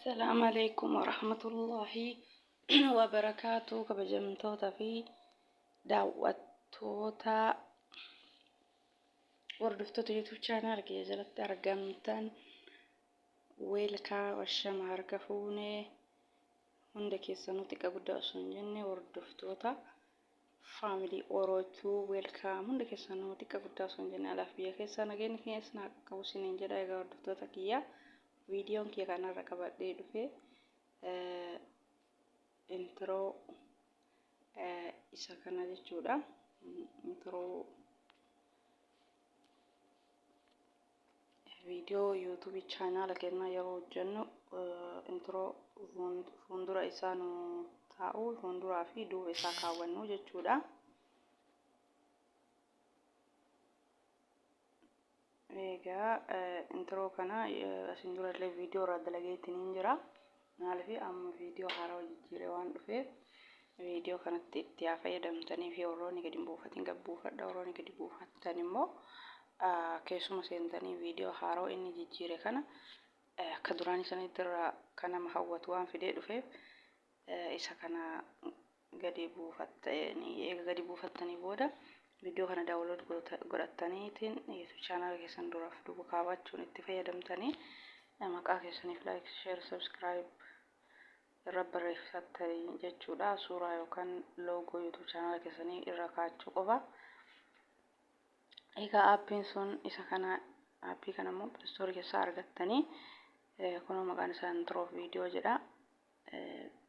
Assalaamu alaikum warahmatullaahi wabarakaatu, kabajamtoota fi daawwattoota, hordoftoota YouTube channel kiyya jalatti argamtan, weelkaa washama harka fuunee hunda keessanuu, xiqqa guddaa osoo hin jenne, hordoftoota family Orootuu, welcome hunda keessanuu, xiqqa guddaa osoo hin jenne, alaaf biyya keessaa nageenyi keenya isin haa qaqqabu isiniin jedha. Egaa hordoftoota kiyya, viidiyoon kiyya kanarra qabadhee dhufe intro isa kana jechuudha. Intro viidiyoo YouTube chaanaala keenyaa yeroo hojjennu intro fuuldura isaa nu taa'u, fuulduraa fi duuba isaa kaawwannu jechuudha. Egaa intro kana asin dura illee viidiyoo irraa dalageetiin hin jira. Maaliif amma viidiyoo haarawaa jijjiiree waan dhufeef viidiyoo kanatti itti haa fayyadamtanii fi warroonni gadi hin buufatin gad buufadha, warroonni gadi buufattan immoo keessuma seentanii viidiyoo haarawaa inni jijjiire kana akka duraanii sanitti irraa kan nama hawwatu waan fidee dhufeef isa kana gadi buufattanii, eega gadi buufattanii booda viidiyoo kana download godhattaniitiin YouTube channel keessan duraaf duuba kaawwachuun itti fayyadamtanii, maqaa keessaniif like, share, subscribe irra barreeffattanii jechuudha. Suuraa yookaan loogoo YouTube channel keessanii irra kaa'achuu qofa. Egaa aappiin sun isa kana. Aappii kana immoo Play Store keessaa argattanii, kunoo maqaan isaa intro video jedha.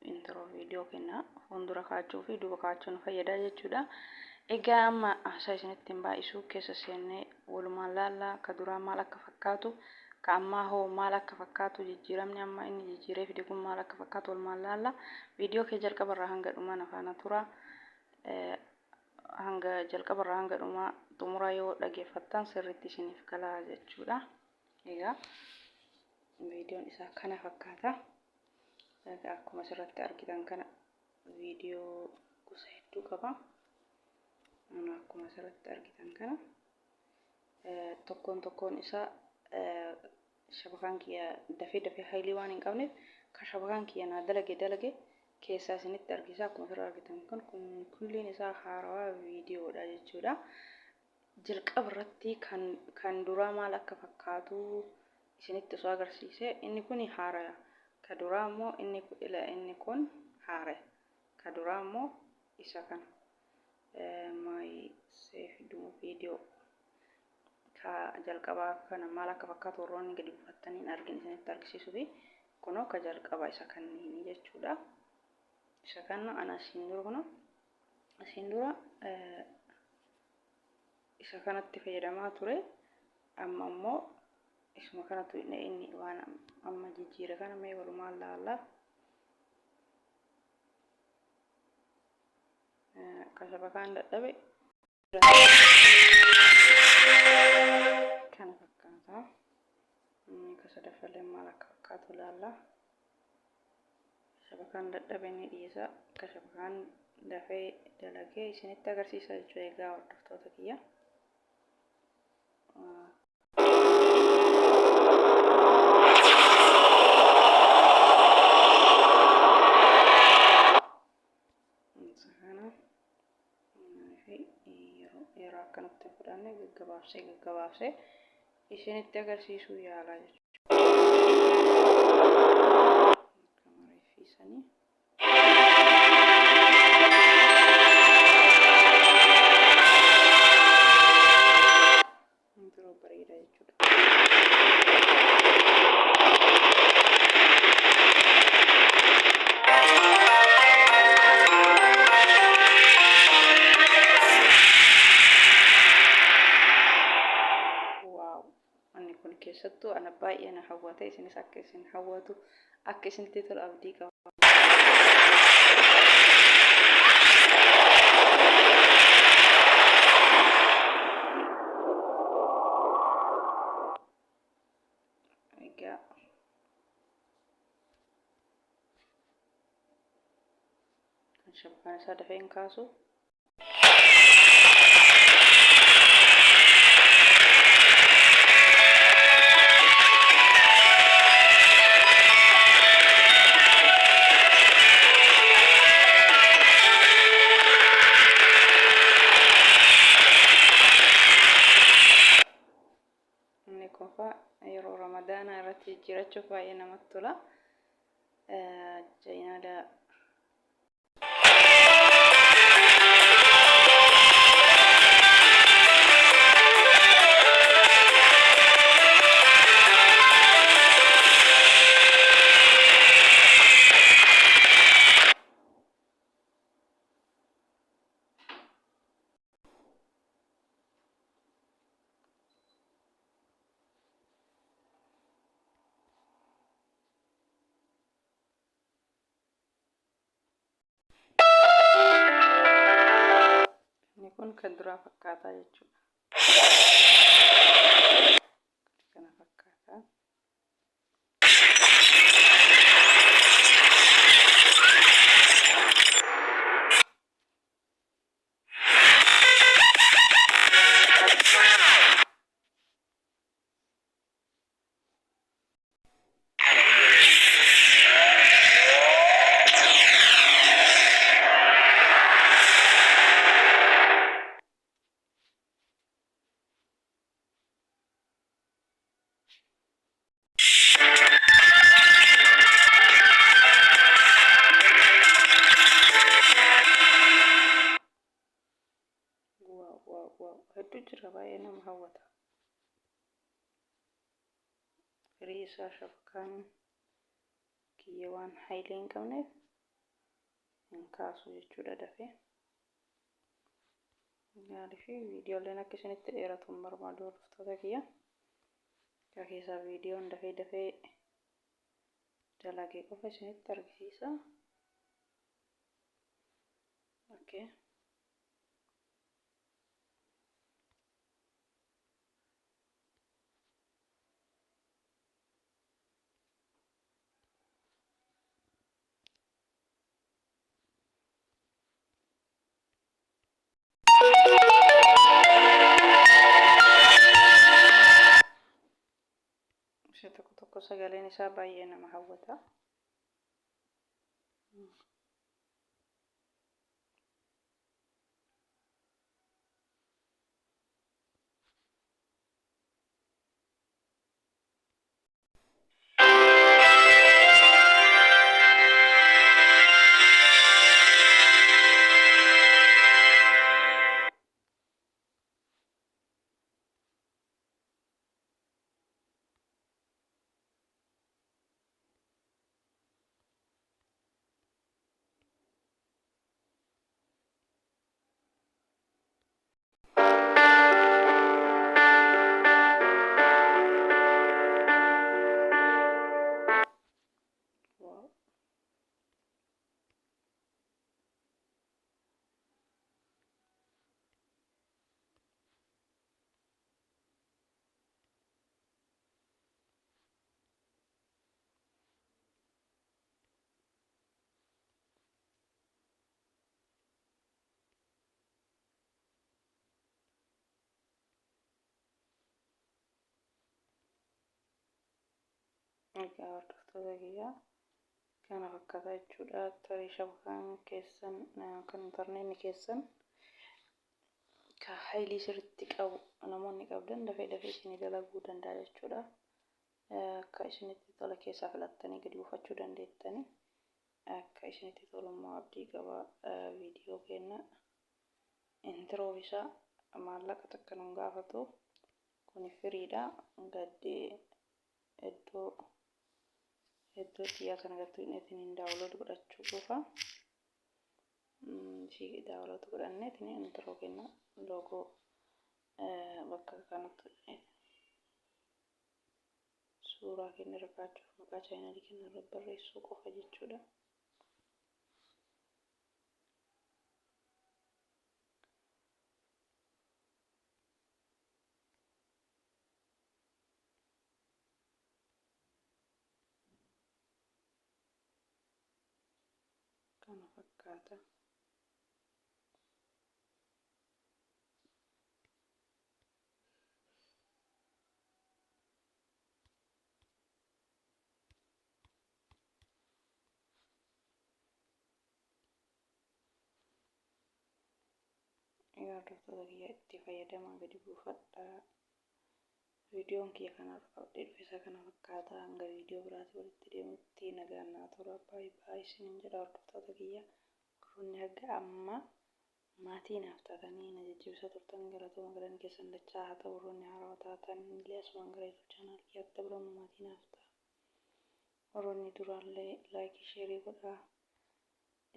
Intro video kenna fuuldura kaa'achuu fi duuba kaa'achuu nu fayyada jechuudha. Egaa amma haasaa isinitti hin baay'isu, keessa seennee walumaan laallaa, ka duraa maal akka fakkaatu, ka ammaa hoo maal akka fakkaatu, jijjiiramni amma inni jijjiiree fide kun maal akka fakkaatu walumaan laalla. Viidiyoo kee jalqabarraa hanga dhumaa na faana tura. Hanga jalqabarraa hanga dhumaa xumuraa yoo dhageeffattan sirriitti isiniif galaa jechuudha. Egaa viidiyoon isaa kana fakkaata. Egaa akkuma asirratti argitan kana viidiyoo gosa hedduu qaba. Akkuma asirratti argitan kana tokkoon tokkoon isaa shabakaan kiyya dafee dafee haylii waan hin qabneef kan shabakaan kiyya naa dalage dalage keessaa isinitti argisa. Akkuma asirra argitan kun kulliin isaa haarawaa viidiyoodha jechuudha. Jalqaba irratti kan duraa maal akka fakkaatu isinitti osoo agarsiise, inni kun haaraya. Ka duraa immoo inni kun haaraya. Ka duraa immoo isa kana. My save video ka jalqabaa kana maal akka fakkaatu warroonni gadi buufattanii hin argin isinitti argisiisuu fi kunoo ka jalqabaa isa kanniini jechuudha. Isa kana ana asiin dura, kunoo asiin dura isa kanatti fayyadamaa ture. Amma immoo isuma kanatu inni waan amma jijjiire kana mee walumaan laalla. Akka shabakaan dadhabe kana fakkaata. Inni ka sadaffallee maal akka fakkaatu ilaalla. Shabakaan dadhabe ni dhiisa. Akka shabakaan dafee dalagee isinitti agarsiisa jechuudha, egaa hordoftoota kiyya. Isa kana fi yeroo akkanatti fudhanne gaggabaabsee gaggabaabsee isinitti agarsiisuu yaalaa jechuudha. Akka mareeffiisanii. Intro bareeda jechuudha. Wow! Wanni kun keessattuu ana baay'ee na hawwate, isinis akka isin hawwatu, akka isinitti tolu abdii qaba. Egaa kan shabakaan isaa dafee hin kaasu. Ramadaanaa irratti jijjiirachuuf baay'ee namatti tola. Chaayinaala Inni kun kan duraa fakkaataa jechuudha. Kana fakkaata. Waaw waaw waaw hedduu jira baay'ee nama hawwata. Firii isaa shabakaan kiyya waan hayilee hin qabneef hin kaasu jechuudha dafee. Maaliif viidiyooleen akka isinitti dheeratu hin barbaadu hordoftoota kiyya. Egaa keessaa viidiyoon dafee dafee dalagee qofa isinitti argisiisa. Okay. Isa tokko tokko sagaleen isaa baay'ee nama hawwata. Wow. Egaa hordoftoota kiyyaa kana fakkaata jechuudha. Tarii shabakaan keessan kan intarneetni keessan ka haylii sirriitti qabu namoonni qabdan dafee dafee isinii dalaguu danda'a jechuudha. Akka isinitti tola keessaa filattanii gadi buufachuu dandeettanii. Akka isinitti tolu immoo abdii qaba. Viidiyoo keenya intiroo isaa maallaqa takka nun gaafatu. Kuni firiidha. Gaddi iddoo iddoo xiyyaa kana gad tuqneetiin daawulood godhachuu qofa. Ishii daawulood godhanneetiin intiroo keenya loogoo bakka kanatti tuqneetiin suuraa keenya irra kaa'achuuf maqaa chaayinaalii keenya irra barreessuu qofa jechuudha. Kana fakkaata. Egaa hordoftoota kiyya itti fayyadamaa gadi buufadhaa. Viidiyoon kiyya kanarra qabadhee dhufe isa kana fakkaata. Hanga viidiyoo biraatti walitti deemutti nagaan naa tura. Baay baay isiniin jedha hordoftoota kiyya. Warroonni haga ammaa maatii naaf taatanii na jajjabeessaa turtan galatooma, galanni keessan dachaa haa ta'u. Warroonni haarawaa taatan illee asumaan gara YouTube channel kiyyaatti dabalamu maatii naaf ta'a. Warroonni duraallee like, share godhaa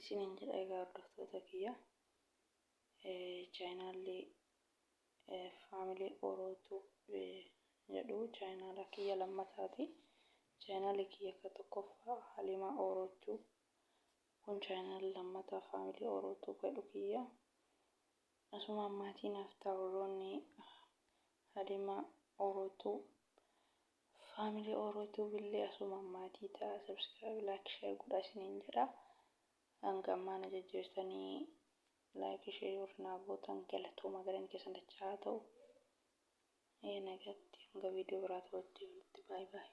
isiniin jedha. Egaa hordoftoota kiyya, channelli Family Orootu jedhu channela kiyya lammataati. Channelli kiyya ka tokkoffaa Halimaa Orootu, kun channelli lammataa Family Orootu jedhu kiyya. Asumaan maatii naaf ta'a warroonni Halimaa Orootu, Family Orootu illee asumaan maatii ta'a. Subscribe, like, share godhaa isiniin jedha. Hanga ammaa na jajjabeessitanii like, share warri naa gootan galatooma, galanni keessan dachaa haa ta'u. Nagatti, hanga viidiyoo biraatti walitti, bye bye.